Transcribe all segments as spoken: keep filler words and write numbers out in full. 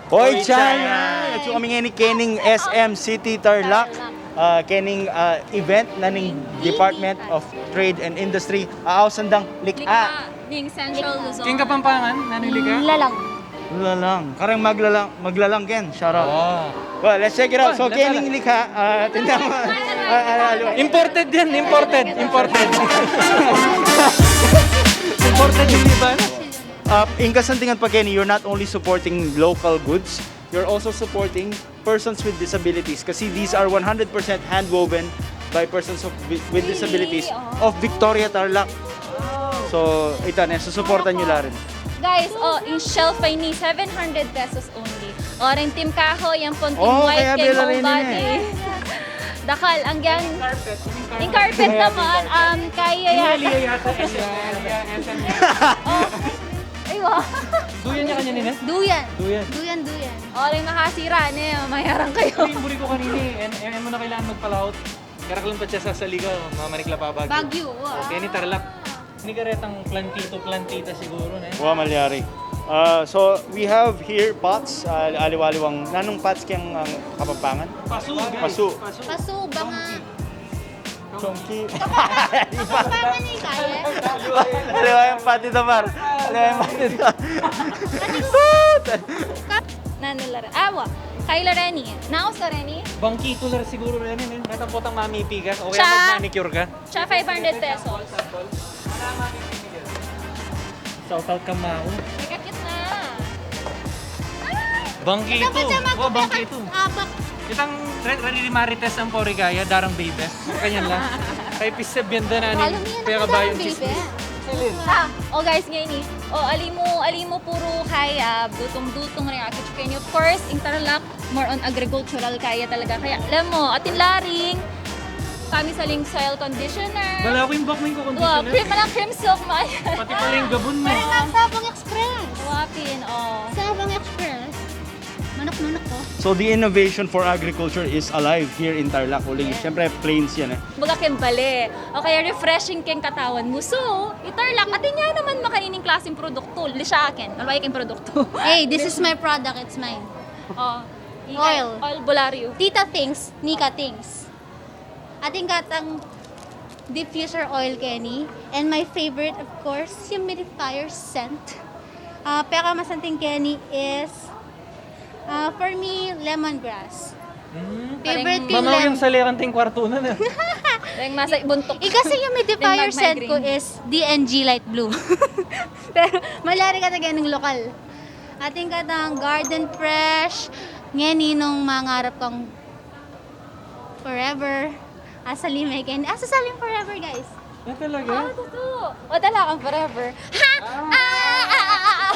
Hoy, China! Atsu kami ngeni kening S M City Tarlac, ah, kening, ah, event na ning Department of Trade and Industry. Ausan dang likha. Likha ning Central Luzon. King Kapampangan, nanung likha? Lalang. Lalang. Kareng maglalang, maglalang ken. Shout out. Oh. Well, let's check it out. So, kening likha, ah, tinda mo. Ah, ah, ah, imported yan, imported, imported. Imported yung iba, no? Uh, ing kasantingan pa keni, you're not only supporting local goods, you're also supporting persons with disabilities. Kasi these are one hundred percent handwoven by persons of, with, with disabilities of Victoria, Tarlac. So, ita ne, susuportan nyo la rin. Guys, oh, ing shelf ay ni seven hundred pesos only. O, ring Team Kahoy, yang pon Team White, kaya keng bela rin homebody. Dakal, ang yan. Ing carpet naman, um, kaya yata. Alia yata, Alia, Alia, S M. Oh. Ay, wow. Duyan ya kanya, Nine? Duyan. Duyan. Duyan, duyan. O, ring makasira ne, mayarang kayo. Ay, yung buri ko kanini, eh, eh, e mu na kailangan magpalaut. Karaklan pa siya sa Saligaw, mamanik la pa Baguio. Baguio, wow. Okay, ni Tarlac. Ini karetang plantito, plantita siguro, ne? Wa, malyari. Ah, so, we have here pots, ah, aliwa-aliwang, nanung pots keng, ah, Kapampangan? Pasu. Pasu. Pasu, banga. Chongki. Kapampangan ni kaya? Aliwa yung pati to, par. Aliwa yung pati to. Nanu la rin? Awa. Kay la reni. Naus la reni? Bangkito la siguro reni, ne? Natapot ang mamipi ka. O kaya magmanicure ka. Siya, five hundred pesos. Shout out ka, Mau. May kakit na. Bangkito. Dapat siya magkakit. Wa, bangkito. Abak. Itang re-, re-, Marites ang porigaya, darang baby. Kanyan lang. Kay pisa bienda na ni. Kaya kabayan chismis. Ah, o guys, ngeni. O, ali mu, ali mu puru kay, ah, dutung-dutung rin aki. Of course, ing Tarlac, more on agricultural kaya talaga. Kaya, alam mo, atin la ring, kami saling soil conditioner. Bala ko yung bak mo yung conditioner. Wow, cream, malang cream silk, maya. Pati pala yung gabon mo. Parang ang Sabong Express. Wapin, oh. Sabong Express. Manok-manok ko. So the innovation for agriculture is alive here in Tarlac. Uling, siyempre, plains yan eh. Baga keng bale. O kaya refreshing keng katawan mu. So, i Tarlac, atin ya naman makanining klaseng produkto. Lisyaken. Alway keng produkto. Hey, this is my product. It's mine. Oh. Oil. Oil Bolario. Tita things, Nika things. Atin katang diffuser oil keni. And my favorite, of course, humidifier scent. Ah, pekamasanting keni is, ah, for me, lemongrass. Hmm. Favorite ko yung Mamaw lem- yung saliran ting kwarto na na. Yung masa buntok. Eh, kasi yung humidifier scent ko is D N G light blue. Pero malyari ka na ganung lokal. Atin katang Garden Fresh, ngeni nung mangarap kang forever. Asa lime keni. Asa saling forever, guys? Ah, talaga? Ah, totoo. O, dala kang forever. Ha? Ah, ah, ah, ah, ah.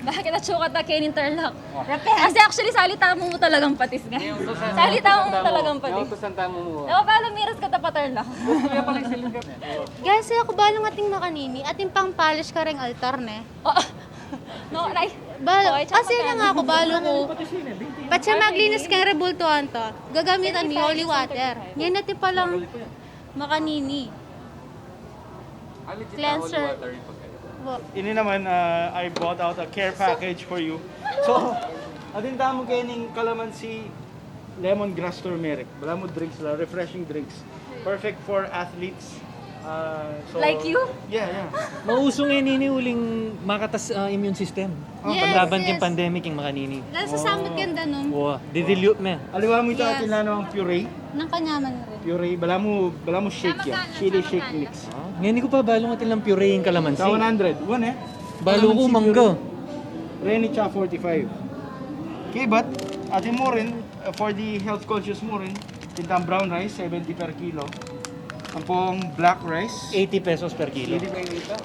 Bakit atsu ka ta kening Tarlac? Kasi actually, salita mu talagang patis nga. Salita mu talagang patis. Nautusan tamu mu. O, balu miras ka ta pa Tarlac. Guys, e ku balu atin makanini. Atin pang polish kareng altar, ne? O. No, like, balu, kasi na nga aku, balu ku. Patse maglinis keng rebultuan ta, gagamitan mi holy water. Ngeni atin palang makanini. Cleanser. Ini naman, uh, I brought out a care package for you. So, atin tamu kening kalamansi lemongrass turmeric. Balamu drinks la, refreshing drinks. Perfect for athletes. Uh, so, like you? Yeah, yeah. Mausu ngeni ini uling makatas, uh, immune system. Yes, laban keng pandemic ing makanini. Dahil sa samot keng danum. Wa, didilute me. Aliwa mu ita, atin la namang puree. Nang kanyaman rin. Puree, balamu, balamu shake yan. Chili shake mix. Ah, ngeni ku pa balu atin lang puree ing kalamansi. Sa one hundred, one eh. Balu ku mangga. Reni tsaka forty-five. Okay, but atin mu rin, uh, for the health conscious mu rin, atin tang brown rice, seventy per kilo. Ampong black rice, eighty pesos per kilo.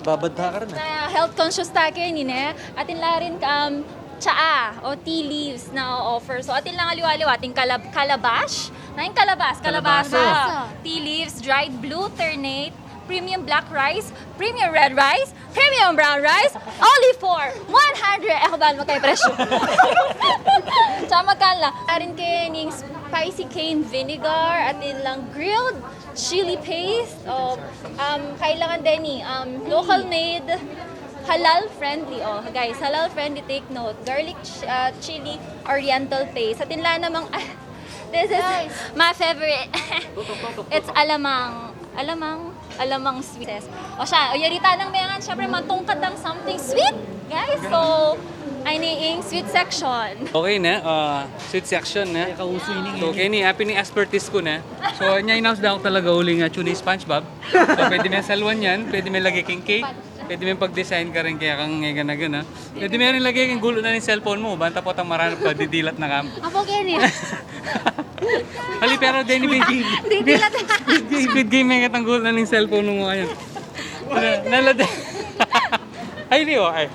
Babad ta ka rin, ah. Sa health conscious ta keni, ne? Atin la rin, um, tsaa o tea leaves na o-offer. So, atin lang aliwa-aliwa, atin kalab-, calabash. Na yung calabash, calabash. Calabash. Tea leaves, dried blue ternate, premium black rice, premium red rice, premium brown rice, only for one hundred. E ku balu magkaya presyo. Tsaka magkala. Arin kening spicy cane vinegar, atin lang grilled chili paste, o, um, kailangan din ni, um, local made Halal friendly, oh, guys. Halal friendly, take note. Garlic ch- uh, chili oriental paste. Sa tinla namang, ah, this is my favorite. It's alamang. Alamang. Alamang sweet. O siya, o yarita nang mengan, syempre, matungkat ang something sweet, guys. So, ay ni ing sweet section. Okay na, ah, sweet section na. Kaya kauso ini. So, kaya ni, apin ing aspertis ku na. So, nya inaus da ku talaga uling, ah, tuna SpongeBob. So, pwede me salwan yan, pwede me lagay king cake, pwede me pag-design karin kaya kang ngeganagan, ah. Pwede me rin lagay king gulu na ning cellphone mu, banta potang maranap ka, didilat na kam. Apo, Kenny. Ali, pero Denny, Didilat. Squid Game, may katang gulu na ning cellphone mu, ayan. Nalada. Ay, di, oh, ay.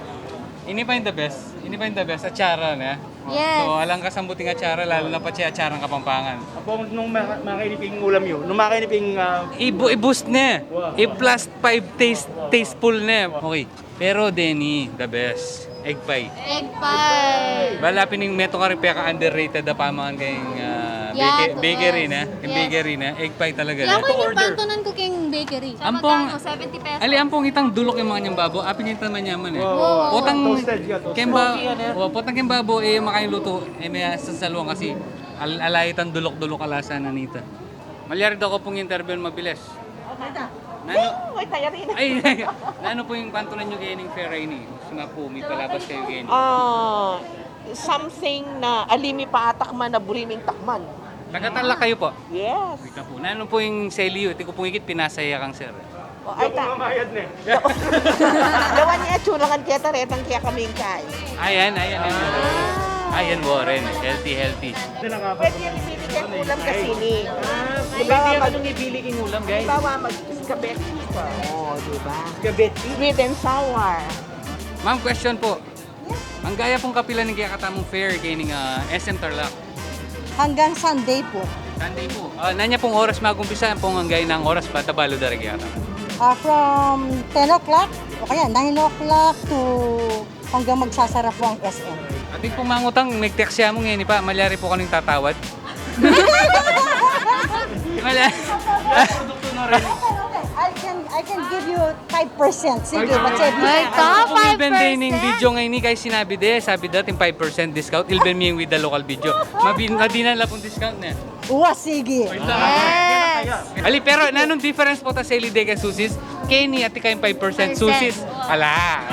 Ini pa ing the best. Ini pa ing the best. Atsara na. Yes. So, alang kasambuting atsara, lalo na patse atsarang Kapampangan. Apo, nung ma- makainip ing ulam yu, nung makainip ing, ah, Ibu, i-boost na. Wow. I-plus five taste, tasteful na. Okay. Pero, Denny, the best. Egg pie. Egg pie. Bala pin ing metung karing peka-underrated a pamangan keng, ah, Yeah, bake- to bakery us. Na. Keng Yes. Bakery na. Egg pie talaga Kaya na. Ko ing pantunan ku keng bakery. Ampong, magkano? Seventy pesos. Ali, ampong itang duluk ing makanyan babo, apin ing taman yaman e. Wow, wow, wow. Potang Toasted, yeah, toasted. Keng ba- Smoky yan, eh. Wa, potang keng babo, e, makain lutu, e, me sasalwan kasi al- ala itang duluk-duluk a lasa na nita. Malyari da ku pung interview mabilis. Nanu- Ay, tayo rin. Ay, nanu pu ing pantunan yu keni ning fair a ini? Suma pu, mipalabas kayu keni. Ah, something na ali mi pa atakman a buri ming takman. Taga-Tarlac kayu pu? Yes. Kita pu. Nanu pu ing seli yu? Tiku pung ikit pinasa ya kang sir. O, ay, ta- Mamayad na e. Lawan niya, tsulangan keta, retang kaya kaming kay. Ayan, ayan, ayan. Ah. Ayan, Warren. Healthy, healthy. Pwede yung ibili kayong ulam kasi ni. Ah, Halimbawa, pwede mag- yung ibili king ulam, guys. Halimbawa, mag-spaghetti ka. Oo, di ba? Spaghetti? Sweet and sour. Ma'am, question po. Yes. Angga ya pung kapilan ing kekatamung fair keni ning, ah, S M Tarlac? Hanggang Sunday po. Sunday po. Ah, nanu ya pung oras mag-umpisa, ampong angga ya nang oras patabalu da rin kekatamu? Ah, from ten o'clock, o kaya nine o'clock to hanggang magsasara po ang S M. Atin pung mangutang, mag-text ya mu ngeni pa, malyari pu kanu ing tatawad? Malyari. Okay, okay. I can, I can give you five percent. Sige, patse. Ay, ka, Kung five percent. Video ngeni, kaya sinabi de, sabi da, atin five percent discount, ilben mi with the local video. Mabin-, madinan la pung discount na. Wa, sige. Yes. Ali, pero nanung difference po ta seli de keng Susie's? Keni, atin kayung five percent, Susie's. Ala.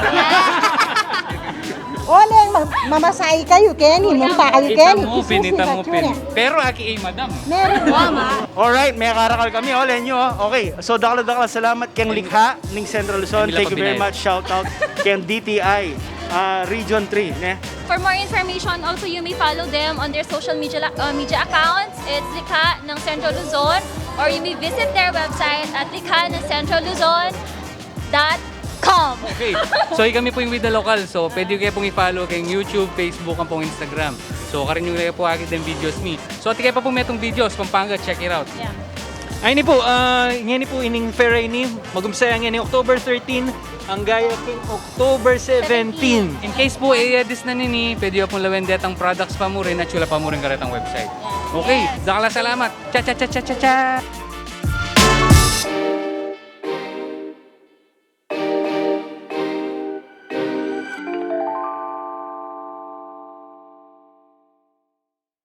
Ole, ma- mamasay kayu keni, munta kayu keni. Ita mu pin, ita mu pin. Pero aki e, madam. Meron. Alright, mekarakal kami, ole nyu, o. Okay, so dakal a dakal a salamat keng Likha ning Central Luzon. Thank you very much. Shout out keng D T I, ah, Region three, ne? For more information, also you may follow them on their social media, uh, media accounts. It's Likha ng Central Luzon, or you may visit their website at likha ng central luzon dot com. Okay. So, kami pu ing With the Local. So, pwede kayu pung i-follow keng YouTube, Facebook, ampong Instagram. So, karin yu la pu akit deng videos mi. So, atin kaya pa pu metung videos, Pampanga, check it out. Yeah. Ay, ini pu, ah, ngeni pu ining fair a ini, mag-umpisa ya ngeni October thirteen, angga ya king October seventeen. In case pu, e, adis na nini, pwede yu pung lawen detang products pa mu rin at atiu la pa mu rin karetang website. Okay, dakal a salamat. Cha, cha, cha, cha, cha, cha.